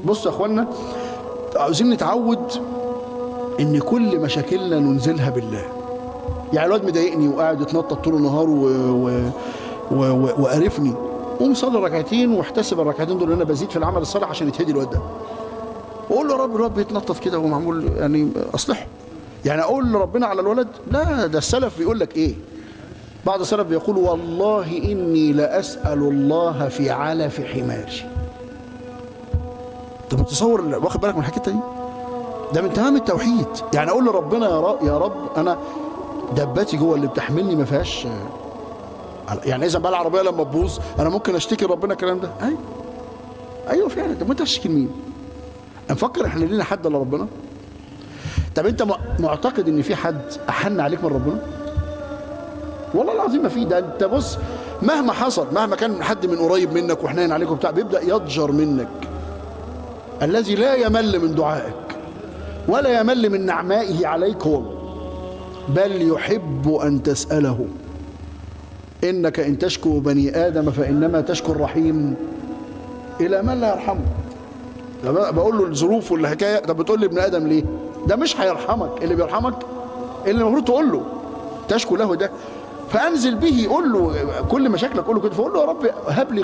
بصوا يا اخوانا، عاوزين نتعود ان كل مشاكلنا ننزلها بالله. يعني الواد مضايقني وقاعد يتنطط طول النهار وقرفني، قوم صلي ركعتين واحتسب الركعتين دول ان انا بزيد في العمل الصالح عشان يتهدي الواد ده. واقول له يا رب الواد بيتنطط كده ومعمول، يعني اصلحه. يعني اقول لربنا على الولد؟ لا، ده السلف بيقول لك ايه؟ بعض السلف بيقول والله اني لاسال الله في علف حماري. انت متصور، واخد بالك من الحكاية دي؟ ده من تمام التوحيد. يعني اقول لربنا يا رب انا دبتي جوه اللي بتحملني ما فيهاش، يعني اذا بقى العربية لما تبوظ انا ممكن اشتكي لربنا الكلام ده؟ ايوه ايوه فعلا. طب ما انت هتشتكي لمين؟ نفكر احنا لينا حد الا ربنا؟ طب انت معتقد ان في حد احن عليك من ربنا؟ والله العظيم ما في. ده انت بص، مهما حصل، مهما كان حد من قريب منك وحنين عليك وبتاع، بيبدا يضجر منك. الذي لا يمل من دعائك ولا يمل من نعمائه عليك هو الله، بل يحب ان تساله. انك ان تشكو بني ادم فانما تشكو الرحيم الى من لا يرحمه. بقول له الظروف والحكاية، طب بتقول لي ابن ادم ليه؟ ده مش هيرحمك، اللي بيرحمك اللي المفروض تقول له تشكو له ده. فانزل به، قول له كل مشاكلك، قول له كده. فقول له يا رب هب لي